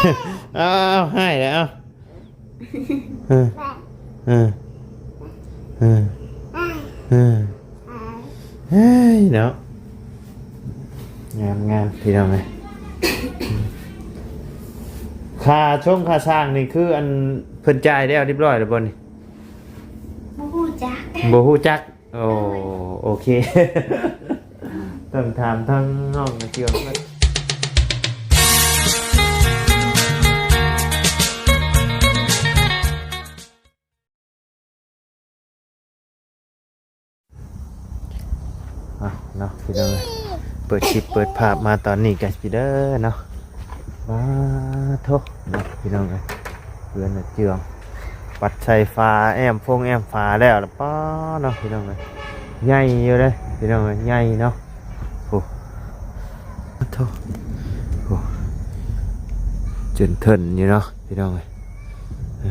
ເອົາ ເອົາ ໃຫ້ແລ້ວ ເອົາ ເອີ ເອີ ເອີ ເອີ ເອີ ເຮີ້ຍເນາະ ງາມໆ ພີ່ນ້ອງເອີຍ. ຄ່າຊົງຄ່າຊ່າງນີ້ ຄືອັນເພິ່ນຈ່າຍແລ້ວຮຽບຮ້ອຍແລ້ວບໍ່ນີ້? ບໍ່ຮູ້ຈັກ ບໍ່ຮູ້ຈັກ. ໂອ້ ໂດຍ ໂອເຄ ຕ້ອງຖາມທາງນ້ອງເທື່ອກ່ອນ. ອ່ະເນາະ ພີ່ນ້ອງເອີຍ ເປີດຄລິບເປີດພາບມາຕອນນີ້ກໍຊິເດີເນາະ. ປາໂທ້ເນາະ ພີ່ນ້ອງເອີຍ ເຮືອນອາເຈືອງ ປັດໃສ່ຝາແອ້ມຟົງແອ້ມຝາແລ້ວລະ ປາເນາະ ພີ່ນ້ອງເອີຍ ໃຫຍ່ຢູ່ເດ້ ພີ່ນ້ອງເອີຍ ໃຫຍ່ເນາະ. ໂອ້ ໂທ້ ໂອ້ ຈົນເຖິນຢູ່ເນາະ ພີ່ນ້ອງເອີຍ. ເອີ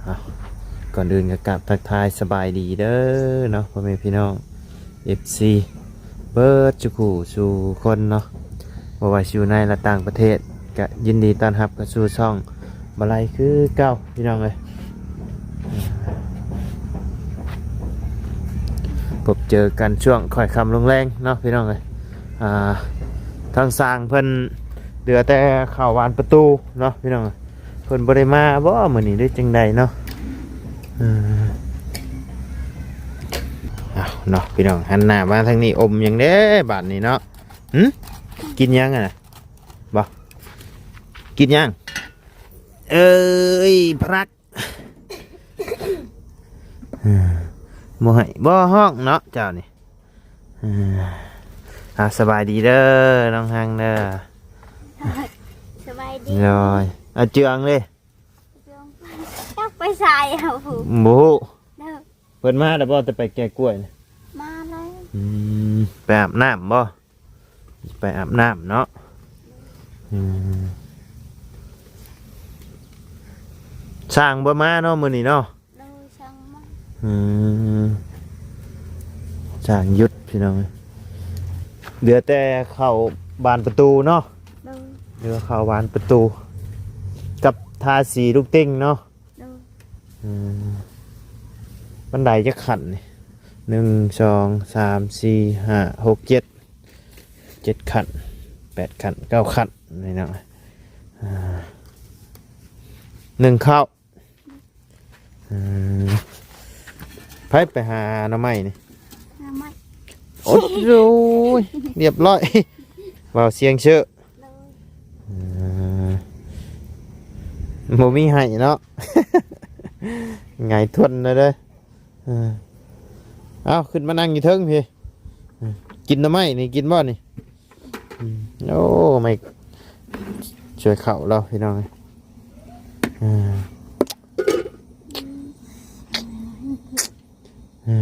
ເອົາ ກ່ອນອື່ນກໍກາບທັກທາຍສະບາຍດີເດີເນາະ ພໍ່ແມ່ພີ່ນ້ອງ ເອັຟຊີ ເບິດສູ່ຄູ່ສູ່ຄົນເນາະ ບໍ່ວ່າຊິຢູ່ໃນ ແລະ ຕ່າງປະເທດ ກະຍິນດີຕ້ອນຮັບເຂົ້າສູ່ຊ່ອງບ່າວໄລຄືເກົ່າ ພີ່ນ້ອງເອີຍ. ພົບເຈີກັນຊ່ວງຄ່ອຍຄ່ຳລົງແລງເນາະ ພີ່ນ້ອງເອີຍ. ອ່າ ທາງຊ່າງເພິ່ນເຫຼືອແຕ່ເຂົ້າບານປະຕູເນາະ ພີ່ນ້ອງເອີຍ. ເພິ່ນບໍ່ໄດ້ມາບໍ່ມື້ນີ້ ຫຼືຈັ່ງໃດເນາະ? ເອີ ເອົາເນາະ ພີ່ນ້ອງ ຫັນໜ້າມາທາງນີ້ ອົມຫຍັງເດ້ບາດນີ້ເນາະ? ຫຶ? ກິນຫຍັງຫັ້ນນະ? ບໍ່ ກິນຫຍັງ? ເອີຍ ພລັກ ເອີ ບໍ່ໃຫ້ ບໍ່ຮ້ອງເນາະເຈົ້ານີ້. ເອີ ອ່າ ສະບາຍດີເດີ ນ້ອງຮັງເດີ. ສະບາຍດີ ໂດຍ. ອາເຈືອງເດ້? ຈັກໄປໃສ ເຮົາ ບໍ່ຮູ້. ເດີ ເພິ່ນມາແລ້ວບໍ່ ແຕ່ໄປແກ່ກ້ວຍນະ? ມາແລ້ວ. ອືມ ໄປອາບນ້ຳບໍ່? ໄປອາບນ້ຳເນາະ. ອືມ ຊ່າງບໍ່ມາເນາະມື້ນີ້ເນາະ? ໂດຍ ຊ່າງມາ. ອືມ ຊ່າງຢຸດ ພີ່ນ້ອງເອີຍ. ເຫຼືອແຕ່ເຂົ້າບານປະຕູເນາະ? ໂດຍ. ເຫຼືອເຂົ້າບານປະຕູ ກັບທາສີລູກຕິ່ງເນາະ? ໂດຍ. ອືມ ບັນໄດຈັກຂັ້ນນີ້? ໜຶ່ງ ສອງ ສາມ ສີ່ ຫ້າ ຫົກ ເຈັດ ເຈັດຂັ້ນ ແປດຂັ້ນ ເກົ້າຂັ້ນ ນີ້ເນາະ. ອ່າ ໜຶ່ງເຂົ້າ. ອືມ ໃຜໄປຫາໜໍ່ໄມ້ນີ້? ໜໍ່ໄມ້ ໂອ້ຍ ໂອ້ຍ ລຽບຮ້ອຍ ເວົ້າສຽງເຊີ. ໂດຍ. ເອີ ບໍ່ມີໃຫ້ເນາະ ຫງາຍທົ່ນເລີຍເດີ. ເອີ ເອົາ ຂຶ້ນມານັ່ງຢູ່ເທິງພີ້. ເອີ ກິນໜໍ່ໄມ້ນີ້ ກິນບໍ່ນີ້? ອືມ ໂອ້ ໄມ້ຊ່ວຍເຂົ້າລາວ ພີ່ນ້ອງເອີຍ. ເອີ ເອີ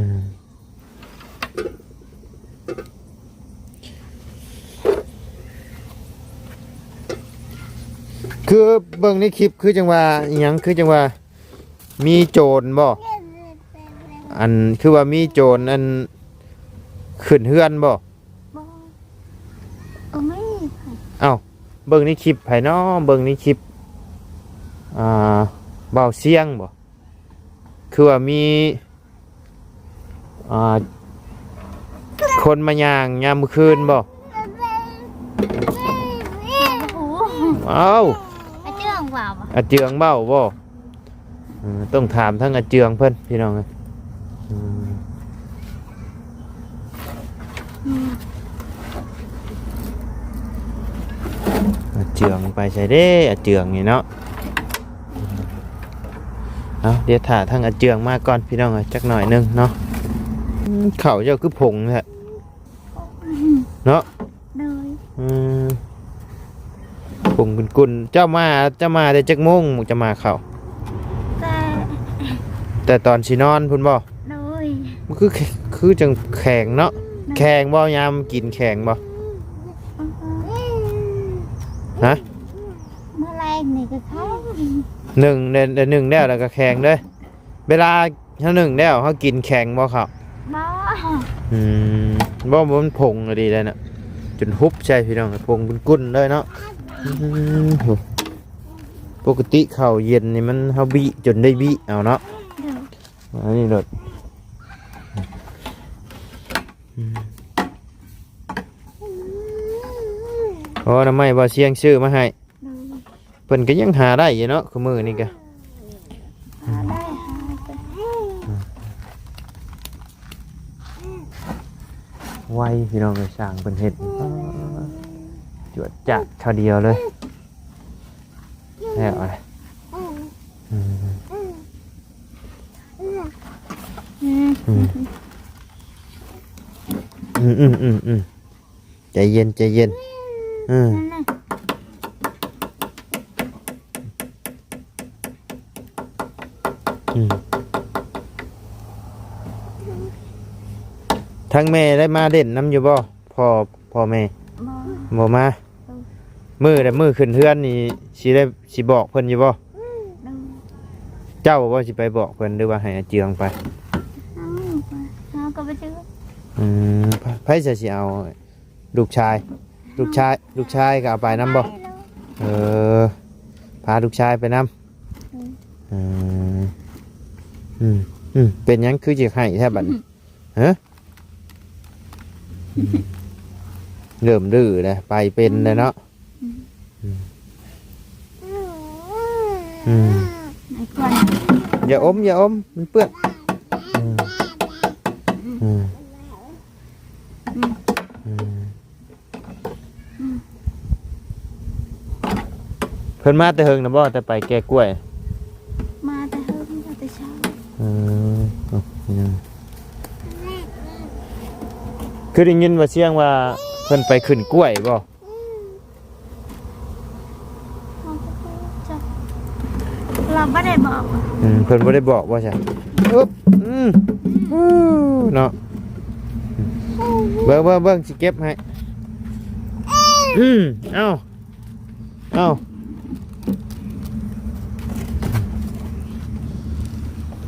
ຄືເບິ່ງໃນຄລິບ ຄືຈັ່ງວ່າອີ່ຫຍັງ ຄືຈັ່ງວ່າ ມີໂຈນບໍ່? ອັນ ຄືວ່າມີໂຈນ ອັນ ຂຶ້ນເຮືອນບໍ່? ບໍ່ ບໍ່ມີ. ເອົ້າ ເບິ່ງໃນຄລິບໃຜນໍ? ເບິ່ງໃນຄລິບ ອ່າ ບ່າວຊຽງບໍ່? ຄືວ່າມີ ອ່າ ຄົນມາຍ່າງຍາມມື້ຄືນບໍ່? ເອົ້າ ອາເຈືອງເວົ້າບໍ່? ອາເຈືອງເວົ້າບໍ່? ເອີ ຕ້ອງຖາມທາງອາເຈືອງເພິ່ນ ພີ່ນ້ອງເອີຍ. ອືມ ອາເຈືອງໄປໃສເດ້ ອາເຈືອງນີ້ເນາະ? ເອົາ ດຽວຖ້າທາງອາເຈືອງມາກ່ອນ ພີ່ນ້ອງເອີຍ ຈັກໜ້ອຍໜຶ່ງເນາະ. ອືມ ເຂົ້າເຈົ້າຄືຜົງແທ້ເນາະ? ໂດຍ. ອືມ ຜົງກຸ່ນໆ. ເຈົ້າມາ ເຈົ້າມາແຕ່ຈັກໂມງ ເຈົ້າມາເຂົ້າ? ແຕ່ ແຕ່ຕອນຊິນອນພຸ້ນບໍ່? ໂດຍ. ມັນຄື ຄືຈັ່ງແຂງເນາະ? ໂດຍ. ແຂງບໍ່? ຍາມກິນແຂງບໍ່? ຮະ? ມື້ແລງນີ້ກໍແຂງ. ໜຶ່ງ ໄດ້ ໄດ້ໜຶ່ງແລ້ວ ແລ້ວກໍແຂງເລີຍ. ເວລາເຮົາໜຶ່ງແລ້ວ ເຮົາກິນແຂງບໍ່ເຂົ້າ? ບໍ່. ອືມ ບໍ່ ມັນຜົງອີ່ຫຼີແລ້ວນະ ຈົນຫຸບໃສ່ ພີ່ນ້ອງ ຜົງກຸ່ນໆເລີຍເນາະ. ອືມ ໂອ້ ປົກກະຕິເຂົ້າເຢັນນີ້ມັນ ເຮົາບີ້ຈົນໄດ້ບີ້ເອົາເນາະ. ໂດຍ ອັນນີ້ໂລດ. ອືມ ໂອ້ ໜໍ່ໄມ້ບໍ່ຊຽງຊື້ມາໃຫ້. ໂດຍ ເພິ່ນກໍຍັງຫາໄດ້ຢູ່ເນາະ ຄູ່ມື້ນີ້ກະ ຫາໄດ້ ຫາໄດ້. ໄວພີ່ນ້ອງເອີຍ ຊ່າງເພິ່ນເຮັດ ຈວດຈາດຄາວດຽວເລີຍ. ແລ້ວ ອືມ ອືມ ອືມ ອືມ ອືມ ອືມ ໃຈເຢັນ ໃຈເຢັນ. ເອີ ນັ້ນນະ ອືມ ທາງແມ່ໄດ້ມາຫຼິ້ນນຳຢູ່ບໍ່? ພໍ່ ພໍ່ແມ່ ບໍ່ ບໍ່ມາ. ເອີ ມື້ໃດ ມື້ຂຶ້ນເຮືອນນີ້ ຊິໄດ້ ຊິບອກເພິ່ນຢູ່ບໍ່? ເອີ ເຈົ້າບໍ່ຊິໄປບອກເພິ່ນ ຫຼືວ່າໃຫ້ອາເຈືອງໄປ? ເອົາໄປ ເຮົາກໍບໍ່ເຈີ. ອືມ ໃຜ ໃຜຈະຊິເອົາ ລູກຊາຍ ລູກຊາຍ ລູກຊາຍກໍເອົາໄປນຳບໍ່? ເອີ ພາລູກຊາຍໄປນຳ. ເອີ ອືມ ອືມ ເປັນຫຍັງຄືຈະໄຫ້ແທ້ບັດນີ້? ຮະ ເລີ່ມດື້ແລ້ວ ໄປເປັນແລ້ວເນາະ. ອືມ ອືມ ອືມ ໄອ້ຂວັນ ຢ່າອົມ ຢ່າອົມ ມັນເປື້ອນ. ອືມ ອືມ ອືມ ອືມ ອືມ ເພິ່ນມາແຕ່ເຫິງນະບໍ່ ແຕ່ໄປແກ່ກ້ວຍ? ມາແຕ່ເຫິງ ມາແຕ່ເຊົ້າ. ເອີ ເອົ້າ ຍັງ ຄືໄດ້ຍິນວ່າສຽງວ່າເພິ່ນໄປຂຶ້ນກ້ວຍບໍ່? ອືມ ເຮົາກໍບໍ່ຮູ້ຈັກ ລາວບໍ່ໄດ້ບອກ. ອືມ ເພິ່ນບໍ່ໄດ້ບອກວ່າຊັ້ນ. ອຶບ ອືມ ອືມ ເນາະ ເບິ່ງ ເບິ່ງ ເບິ່ງ ຊິເກັບໃຫ້. ອືມ ເອົ້າ ເອົ້າ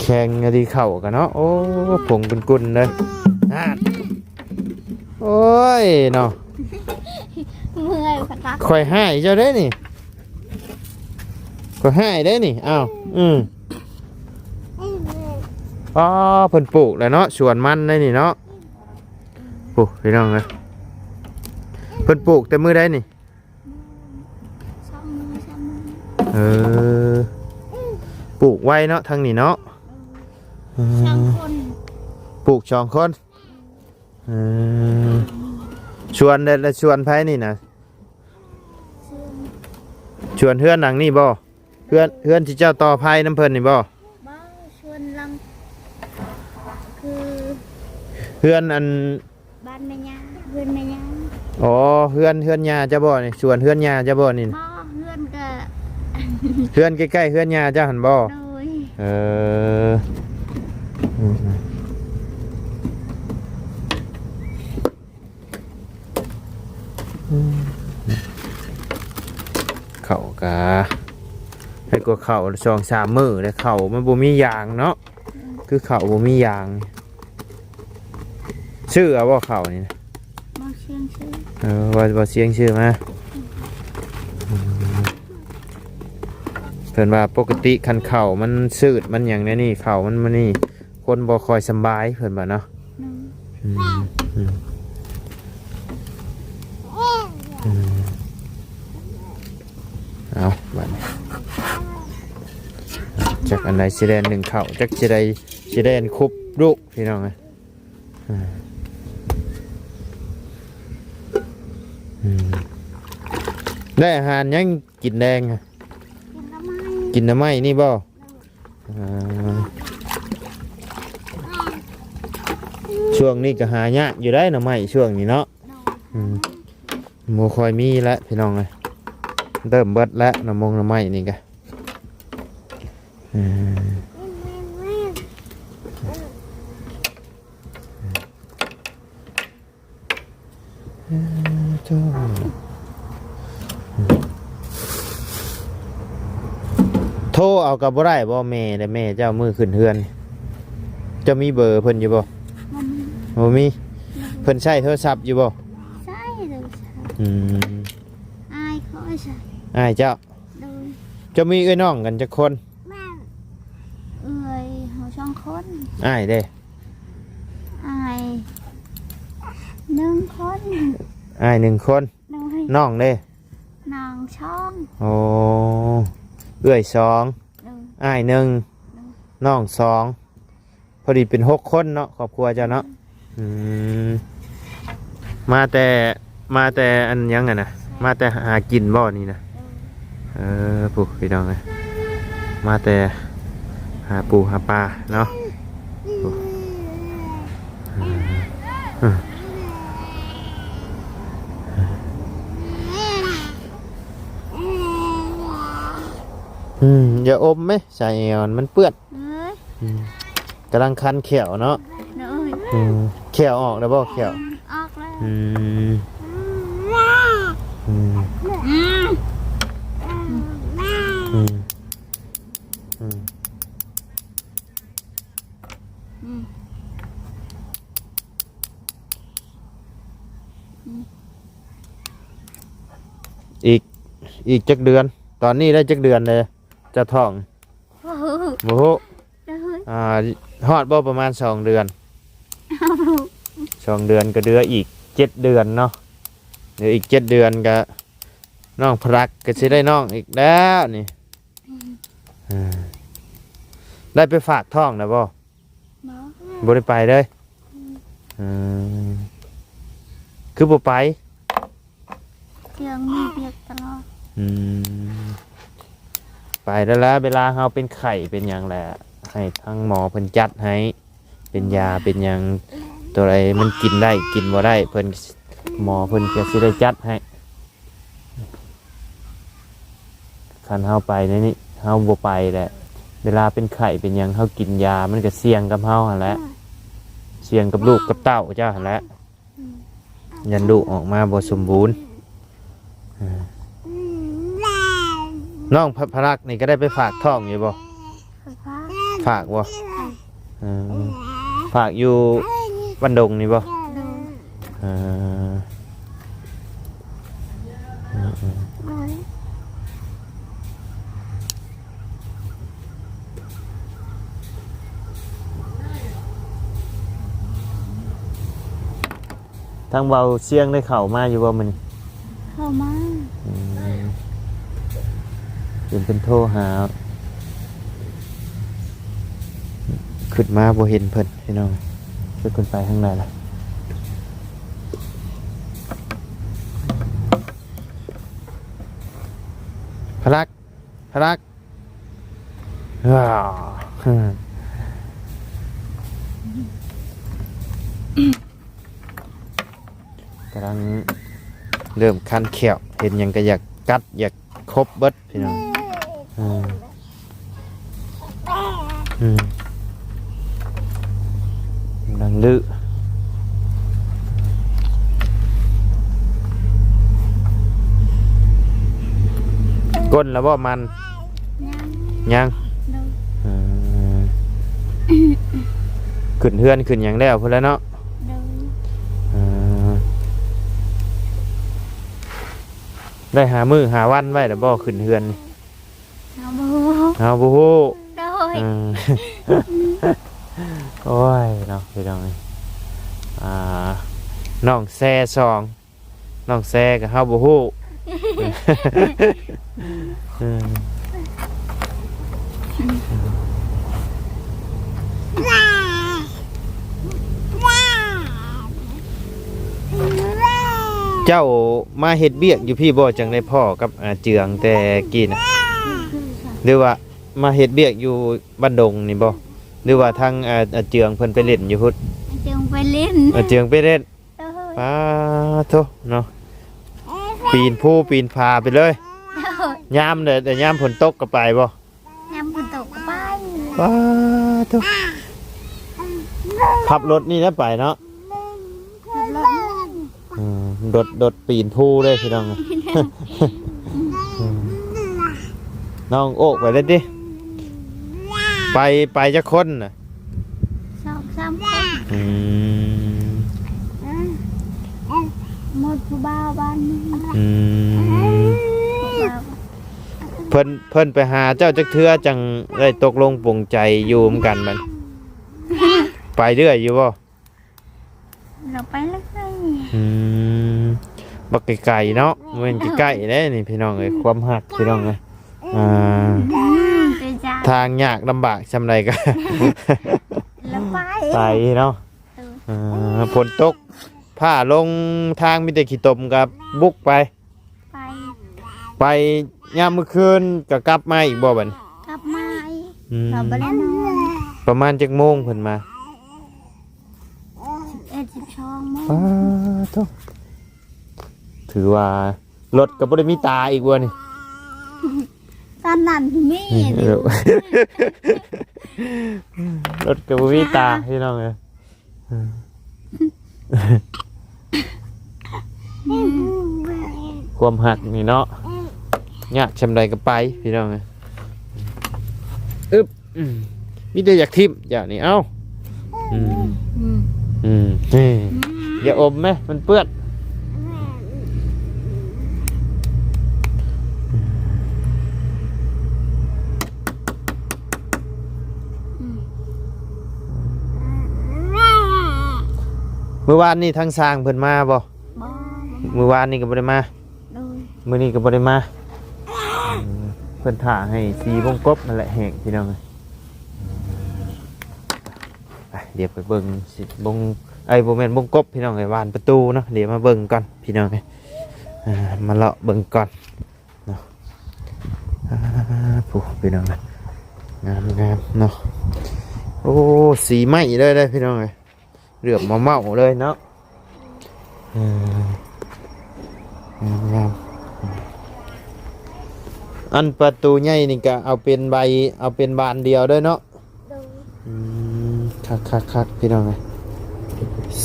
ແຂງອີ່ຫຼີເຂົ້າກັນເນາະ. ໂອ້ ຜົງກຸ່ນໆເລີຍ ນານ. ໂອ້ຍເນາະ ເມື່ອຍຄັກ. ຂ້ອຍຮ້າຍເຈົ້າເດ້ນີ້ ຂ້ອຍຮ້າຍເດ້ນີ້. ອ້າວ ອືມ ອໍ ເພິ່ນປູກແລ້ວເນາະ ສວນມັນໄດ໋ນີ້ເນາະ. ໂອ້ ພີ່ນ້ອງເອີຍ ເພິ່ນປູກແຕ່ມື້ໃດນີ້? ສອງມື້ ສາມມື້. ເອີ ປູກໄວເນາະທາງນີ້ເນາະ. ເອີ ສອງຄົນ ປູກສອງຄົນ. ເອີ ສວນໃດລະ ສວນໃຜນີ້ນະ? ສວນ ສວນເຮືອນຫຼັງນີ້ບໍ່? ເຮືອນ ເຮືອນທີ່ເຈົ້າຕໍ່ໄພນຳເພິ່ນນີ້ບໍ່? ບໍ່ ສວນຫຼັງ ຄື ເຮືອນອັນ ບ້ານແມ່ຍ່າ ເຮືອນແມ່ຍ່າ. ອໍ ເຮືອນ ເຮືອນຍ່າເຈົ້າບໍ່ນີ້? ສວນເຮືອນຍ່າເຈົ້າບໍ່ນີ້? ບໍ່ ເຮືອນກະ ເຮືອນໃກ້ໆເຮືອນຍ່າເຈົ້າຫັ້ນບໍ່? ໂດຍ ເອີ ອືມ ອືມ ເຂົ້າກະ ໃຫ້ກວ່າເຂົ້າສອງສາມມື້ແລ້ວ ເຂົ້າມັນບໍ່ມີຢາງເນາະ. ຄືເຂົ້າບໍ່ມີຢາງ. ຊື້ເອົາບໍ່ເຂົ້ານີ້ນະ? ບໍ່ຊຽງຊື້. ເອີ ວ່າບໍ່ຊຽງຊື້ມາ. ອືມ ເພິ່ນວ່າປົກກະຕິຄັນເຂົ້າມັນຊືດ ມັນຫຍັງແນວນີ້ ເຂົ້າມັນ ມັນນີ້ ຄົນບໍ່ຄ່ອຍສຳບາຍ ເພິ່ນວ່າເນາະ. ອືມ ອືມ ອືມ ເອົາ ບາດນີ້ ຈັກອັນໃດຊິແລ່ນໜຶ້ງເຂົ້າ ຈັກຊິໄດ້ ຊິແລ່ນຄຸບລູກ ພີ່ນ້ອງເອີຍ. ອ່າ ອືມ ໄດ້ອາຫານຫຍັງກິນແລງ? ກິນໜໍ່ໄມ້ ກິນໜໍ່ໄມ້ນີ້ບໍ່? ອ່າ ຊ່ວງນີ້ກໍຫາຍາກຢູ່ໄດ໋ ໜໍ່ໄມ້ຊ່ວງນີ້ເນາະ. ອືມ ບໍ່ຄ່ອຍມີແລ້ວ ພີ່ນ້ອງເອີຍ ເລີ່ມເບິດແລ້ວ ໜໍ່ມົງໜໍ່ໄມ້ນີ້ກະ ອືມ. ໂທເອົາກໍບໍ່ໄດ້ບໍ່ ແມ່ ແລະ ແມ່ເຈົ້າມື້ຂຶ້ນເຮືອນ ເຈົ້າມີເບີເພິ່ນຢູ່ບໍ່? ບໍ່ມີ ບໍ່ມີ. ເພິ່ນໃຊ້ໂທລະສັບຢູ່ບໍ່? ໃຊ້ໂທລະສັບ. ອືມ ອ້າຍຂ້ອຍ ອ້າຍເຈົ້າ. ໂດຍ. ເຈົ້າມີເອື້ອຍນ້ອງກັນຈັກຄົນ? ເອື້ອຍເຮົາສອງຄົນ. ອ້າຍເດ້? ອ້າຍໜຶ່ງຄົນ. ອ້າຍໜຶ່ງຄົນ. ໂດຍ. ນ້ອງເດ້? ນ້ອງສອງ. ໂອ້ ເອື້ອຍສອງ. ໂດຍ. ອ້າຍໜຶ່ງ. ໂດຍ. ນ້ອງສອງ. ພໍດີເປັນຫົກຄົນເນາະ ຄອບຄົວເຈົ້າເນາະ. ອືມ ມາແຕ່ ມາແຕ່ອັນຫຍັງຫັ້ນນະ? ມາແຕ່ຫາກິນບໍ່ນີ້ນະ? ເອີ ຜູ້ພີ່ນ້ອງເອີຍ ມາແຕ່ຫາປູຫາປາເນາະ. ອືມ ຢ່າອົມແມະ ສາຍແອວມັນເປື້ອນ. ເອີຍ ອືມ ກຳລັງຄັນແຂ້ວເນາະ. ໂດຍ. ອືມ ແຂ້ວອອກແລ້ວບໍ່? ແຂ້ວອອກແລ້ວ. ອືມ ອືມ ອືມ ອືມ ອືມ ອີກ ອີກຈັກເດືອນ? ຕອນນີ້ໄດ້ຈັກເດືອນແລ້ວ ເຈົ້າທ້ອງ? ບໍ່ຮູ້. ໂດຍ. ອ່າ ຮອດບໍ່ປະມານສອງເດືອນ? ສອງເດືອນກໍເຫຼືອອີກເຈັດເດືອນເນາະ. ເຫຼືອອີກເຈັດເດືອນກໍນ້ອງພະລັກກໍຊິໄດ້ນ້ອງອີກແລ້ວນີ້. ອືມ ອ່າ ໄດ້ໄປຝາກທ້ອງແລ້ວບໍ່? ບໍ່ ບໍ່ໄດ້ໄປເລີຍ. ອືມ ເອີ ຄືບໍ່ໄປ? ເຄື່ອງມີວຽກຕະຫຼອດ. ອືມ ໄປແລ້ວລະ ເວລາເຮົາເປັນໄຂ້ເປັນຫຍັງແຫຼະ ໃຫ້ທາງໝໍເພິ່ນຈັດໃຫ້ ເປັນຢາເປັນຫຍັງ ຕົວໃດມັນກິນໄດ້ກິນບໍ່ໄດ້ ເພິ່ນ ໝໍເພິ່ນກໍຊິໄດ້ຈັດໃຫ້. ຄັນເຮົາໄປໃນນີ້ ເຮົາບໍ່ໄປແຫຼະ ເວລາເປັນໄຂ້ເປັນຫຍັງ ເຮົາກິນຢາ ມັນກໍສ່ຽງກັບເຮົາຫັ້ນແຫຼະ ສ່ຽງກັບລູກກັບເຕົ້າເຈົ້າຫັ້ນແຫຼະ. ອືມ ຢ້ານລູກອອກມາບໍ່ສົມບູນ. ເອີ ນ້ອງພະ ພະລັກນີ້ກໍໄດ້ໄປຝາກທ້ອງຢູ່ບໍ່? ຝາກ ຝາກບໍ່? ເອີ ຝາກຢູ່ບ້ານດົງນີ້ບໍ່? ໂດຍ. ເອີ ເອີ ເອີ ໂດຍ. ທາງເບົາຊຽງໄດ້ເຂົ້າມາຢູ່ບໍ່ມື້ນີ້? ເຂົ້າມາ. ອືມ ເຫັນເພິ່ນໂທຫາ ຂຶ້ນມາບໍ່ເຫັນເພິ່ນພີ່ນ້ອງ. ຈັກເພິ່ນໄປທາງໃດລະ? ພະລັກ ພະລັກ ກຳລັງເລີ່ມຄັນແຂ້ວ ເຫັນຫຍັງກໍຢາກກັດ ຢາກຄົບເບິດພີ່ນ້ອງ. ອືມ ອືມ ກຳລັງລື້ ກົ້ນແລ້ວບໍ່ມັນ? ຍັງ ຍັງ. ໂດຍ. ເອີ ຂຶ້ນເຮືອນຂຶ້ນຫຍັງແລ້ວພຸ້ນແຫຼະເນາະ. ໂດຍ. ເອີ ໄດ້ຫາມື້ຫາວັນໄວ້ແລ້ວບໍ່ ຂຶ້ນເຮືອນນີ້? ເຮົາບໍ່ຮູ້ ເຮົາບໍ່ຮູ້. ໂດຍ. ເອີ ໂອ້ຍເນາະ ພີ່ນ້ອງເອີຍ ອ່າ ນ້ອງແຊສອງ ນ້ອງແຊກໍເຮົາບໍ່ຮູ້. ເອີ ເຈົ້າມາເຮັດວຽກຢູ່ພີ້ບໍ່ ຈັ່ງໄດ້ພໍ້ກັບອາເຈືອງແຕ່ກີ້ນະ? ຫຼືວ່າມາເຮັດວຽກຢູ່ບ້ານດົງນີ້ບໍ່? ຫຼືວ່າທາງອາ ອາເຈືອງເພິ່ນໄປຫຼິ້ນຢູ່ພຸ້ນ? ອາເຈືອງໄປຫຼິ້ນ ອາເຈືອງໄປຫຼິ້ນ. ໂດຍ. ປາໂທ້ເນາະ ປີນພູປີນຜາໄປເລີຍ. ໂດຍ. ຍາມໃດ ແຕ່ຍາມຝົນຕົກກໍໄປບໍ່? ຍາມຝົນຕົກກໍໄປ. ປາໂທ້ ຂັບລົດນີ້ແຫຼະໄປເນາະ. ອືມ ໂດດ ໂດດປີນພູເດ້ພີ່ນ້ອງ. ນ້ອງໂອກໄປເລີຍຕິ? ໄປ ໄປຈັກຄົນນະ? ສອງສາມຄົນ. ອືມ ໝົດຜູ້ບ່າວບ້ານນີ້. ອືມ ເພິ່ນ ເພິ່ນໄປຫາເຈົ້າຈັກເທື່ອຈັ່ງໄດ້ຕົກລົງປົງໃຈຢູ່ນຳກັນບັດ? ໄປເລື້ອຍຢູ່ບໍ່? ເຮົາໄປເລື້ອຍ. ອືມ ບັກໄກໆເນາະ ບໍ່ແມ່ນໃກ້ໆເດ້ນີ້ພີ່ນ້ອງເອີຍ ຄວາມຮັກພີ່ນ້ອງເອີຍ. ອ່າ ອືມ ທາງຍາກລຳບາກສ່ຳໃດກໍ ແລ້ວໄປ ໄປເນາະ. ເອີ ເອີ ຝົນຕົກ ຟ້າລົງ ທາງມີແຕ່ຂີ້ຕົມກໍບຸກໄປ ໄປ ໄປຍາມມື້ຄືນກໍກັບມາອີກບໍ່ບັດນີ້? ກັບມາອີກ. ອືມ ກໍບໍ່ໄດ້ນອນ. ປະມານຈັກໂມງເພິ່ນມາ? ສິບເອັດ ສິບສອງໂມງ. ປາໂທ ຖືວ່າລົດກໍບໍ່ໄດ້ມີຕາອີກບໍ່ນີ້? ຕອນນັ້ນມີ ເອີ ລົດກໍບໍ່ມີຕາ ພີ່ນ້ອງເອີຍ. ຄວາມຮັກນີ້ເນາະ ຍາກສ່ຳໃດກໍໄປພີ່ນ້ອງເອີຍ. ອຶບ ອືມ ມີແຕ່ຢາກຖິ້ມເຈົ້ານີ້ ເອົ້າ ອືມ ອືມ ອືມ ນີ້ ອືມ ຢ່າອົມແມ ມັນເປື້ອນ. ມື້ວານນີ້ທາງຊ່າງເພິ່ນມາບໍ່? ບໍ່ ມື້ວານນີ້ກໍບໍ່ໄດ້ມາ. ໂດຍ ມື້ນີ້ກໍບໍ່ໄດ້ມາ. ເພິ່ນຖ້າໃຫ້ສີວົງກົບນັ້ນແຫຼະແຫ້ງ ພີ່ນ້ອງເອີຍ. ໄປ ດຽວໄປເບິ່ງສີວົງ ເອີຍ ບໍ່ແມ່ນວົງກົບ ພີ່ນ້ອງເອີຍ ບານປະຕູເນາະ. ດຽວມາເບິ່ງກ່ອນ ພີ່ນ້ອງເອີຍ ອ່າ ມາເລາະເບິ່ງກ່ອນເນາະ. ອ່າ ຜູ້ ພີ່ນ້ອງເອີຍ ງາມໆເນາະ. ໂອ້ ສີໄມ້ເລີຍເດ້ ພີ່ນ້ອງເອີຍ. ເຫຼືອມເໝົາໆເລີຍເນາະ. ເອີ ງາມໆ. ອັນປະຕູໃຫຍ່ນີ້ກະເອົາເປັນໃບ ເອົາເປັນບານດຽວເດີເນາະ. ໂດຍ ອືມ ຄັກໆໆ ພີ່ນ້ອງເອີຍ.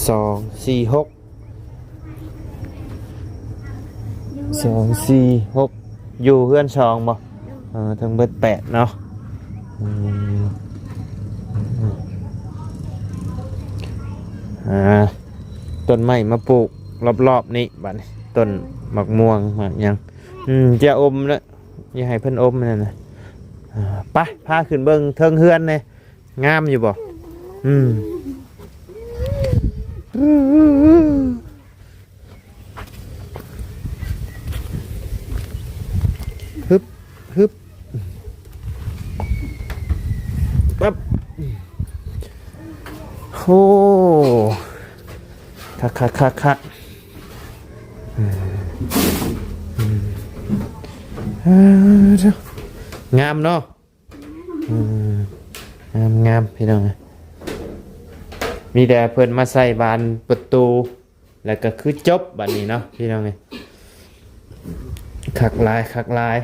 ສອງ ສີ່ ຫົກ ສອງ ສີ່ ຫົກ ຢູ່ເຮືອນສອງບໍ່? ເອີ ທັງເບິດແປດເນາະ. ອືມ ອ່າ ຕົ້ນໄມ້ມາປູກລອບໆນີ້ ບັດນີ້ ຕົ້ນໝາກມ່ວງ ໝາກຫຍັງ. ອືມ ຢ່າອົມເດີ ຢ່າໃຫ້ເພິ່ນອົມນັ້ນນະ. ອ່າ ໄປ ພາຂຶ້ນເບິ່ງເທິງເຮືອນແດ່. ງາມຢູ່ບໍ່? ອືມ ຮຶບ ຮຶບ ປັບ ໂອ້ ຄັກໆໆໆ. ອືມ ເອີ ງາມເນາະ. ອືມ ງາມໆ ພີ່ນ້ອງເອີຍ. ມີແຕ່ເພິ່ນມາໃສ່ບານປະຕູ ແລ້ວກໍຄືຈົບບັດນີ້ເນາະ ພີ່ນ້ອງເອີຍ. ຄັກຫຼາຍ ຄັກຫຼາຍ.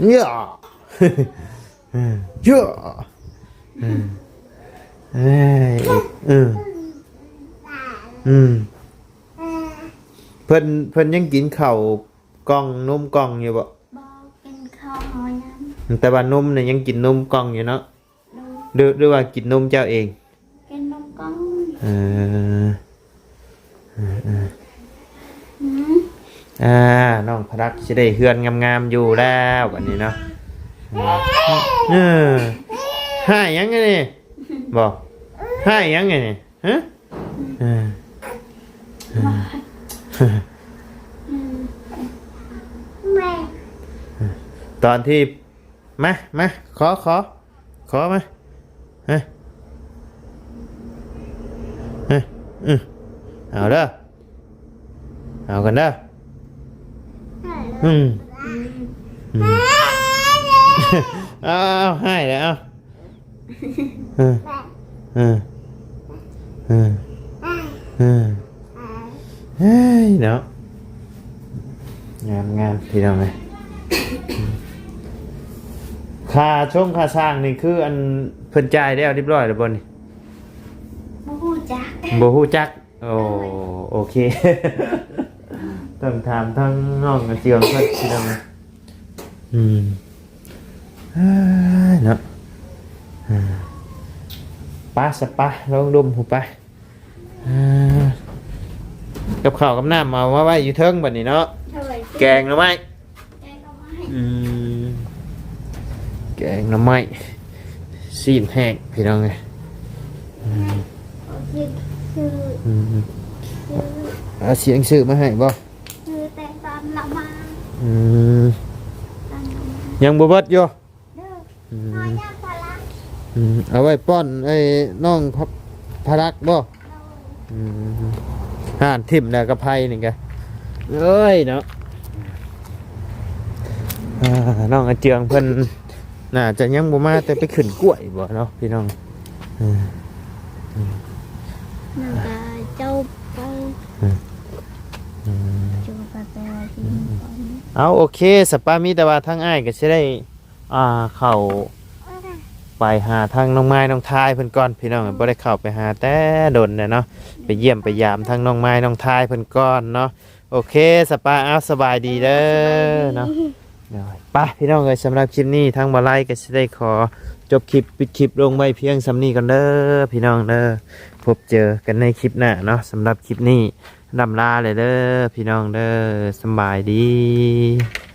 ເຢາະ ເຢາະ ເອີຍ ເອີ ອືມ ເພິ່ນ ເພິ່ນຍັງກິນເຂົ້າ ກ່ອງ ນົມກ່ອງຢູ່ບໍ່? ບໍ່ ກິນເຂົ້າເຮົາຍັງ. ແຕ່ວ່ານົມນີ້ຍັງກິນນົມກ່ອງຢູ່ເນາະ? ໂດຍ ຫຼື ຫຼືວ່າກິນນົມເຈົ້າເອງ? ກິນນົມກ່ອງ. ເອີ ເອີ ເອີ ອືມ ອ່າ ນ້ອງພະລັກຊິໄດ້ເຮືອນງາມໆຢູ່ແລ້ວບັດນີ້ເນາະ. ເອີ ຮ້າຍຫຍັງອັນນີ້? ບໍ່ ຮ້າຍຫຍັງອັນນີ້? ຮະ? ເອີ ເອີ ຕອນທີ່ ມາ ມາ ຂໍ ຂໍ ຂໍມາ ຮະ ຮະ ອື ເອົາເດີ ເອົາກັນເດີ ອືມ ອືມ ເອົາ ເອົາ ເອົາ ຮ້າຍແລ້ວ ເອົາ ເອີ ເອີ ເອີ ເອີ ເອີ ເຮີ້ຍເນາະ ງາມໆ ພີ່ນ້ອງເອີຍ. ຄ່າຊົງຄ່າສ້າງນີ້ຄືອັນເພິ່ນຈ່າຍແລ້ວຮຽບຮ້ອຍແລ້ວບໍ່ນີ້? ບໍ່ຮູ້ຈັກ ບໍ່ຮູ້ຈັກ. ໂອ້ ໂອເຄ ຕ້ອງຖາມທາງນ້ອງເຈືອງເພິ່ນ ພີ່ນ້ອງເອີຍ. ອືມ ເອີຍເນາະ ເອີ ໄປຊະ ໄປ ລອງດົມຫູໄປ. ເອີ ກັບເຂົ້າກັບນ້ຳເອົາມາໄວ້ຢູ່ເທິງບັດນີ້ເນາະ. ໂດຍ ແກງໜໍ່ໄມ້ ແກງໜໍ່ໄມ້ ອືມ ແກງໜໍ່ໄມ້ ຊີ້ນແຫ້ງ ພີ່ນ້ອງເອີຍ. ອືມ ອືມ ເອົາສຽງຊື້ມາໃຫ້ບໍ່? ຊື້ແຕ່ຕອນລະມາ. ອືມ ຍັງບໍ່ເບິດຢູ່? ອືມ ອືມ ເອົາໄວ້ປ້ອນໄອ້ນ້ອງພະ ພະລັກບໍ່? ອືມ ຮ້ານຖິ້ມແລ້ວກະໄພນີ້ກະ ເອີຍເນາະ. ອ່າ ນ້ອງອາເຈືອງເພິ່ນໜ້າຈະຍັງບໍ່ມາ ແຕ່ໄປຂຶ້ນກ້ວຍບໍ່ເນາະ ພີ່ນ້ອງ. ເອີ ອືມ ໜ້າຈະເຈົ້າໄປ ອືມ ອືມ ເຈົ້າໄປແຕ່ວ່າທີ່ ອືມ ຕອນນີ້ ເອົາ ໂອເຄ ສະປາ ມີແຕ່ວ່າທາງອ້າຍກະຊິໄດ້ ອ່າ ເຂົ້າໄປຫາທາງນ້ອງໄມ້ນ້ອງທາຍເພິ່ນກ່ອນ ພີ່ນ້ອງ. ບໍ່ໄດ້ເຂົ້າໄປຫາແຕ່ດົນແລ້ວເນາະ ໄປຢ້ຽມໄປຢາມທາງນ້ອງໄມ້ນ້ອງທາຍເພິ່ນກ່ອນເນາະ. ໂອເຄ ສະປາ ເອົາ ສະບາຍດີເດີເນາະ. ໄປ ພີ່ນ້ອງເອີຍ ສຳລັບຄລິບນີ້ທາງບ່າວໄລກະຊິໄດ້ຂໍຈົບຄລິບ ປິດຄລິບລົງໄວ້ພຽງສ່ຳນີ້ກ່ອນເດີ ພີ່ນ້ອງເດີ. ພົບເຈີກັນໃນຄລິບໜ້າເນາະ. ສຳລັບຄລິບນີ້ລ່ຳລາແລ້ວເດີ ພີ່ນ້ອງເດີ ສຳບາຍດີ.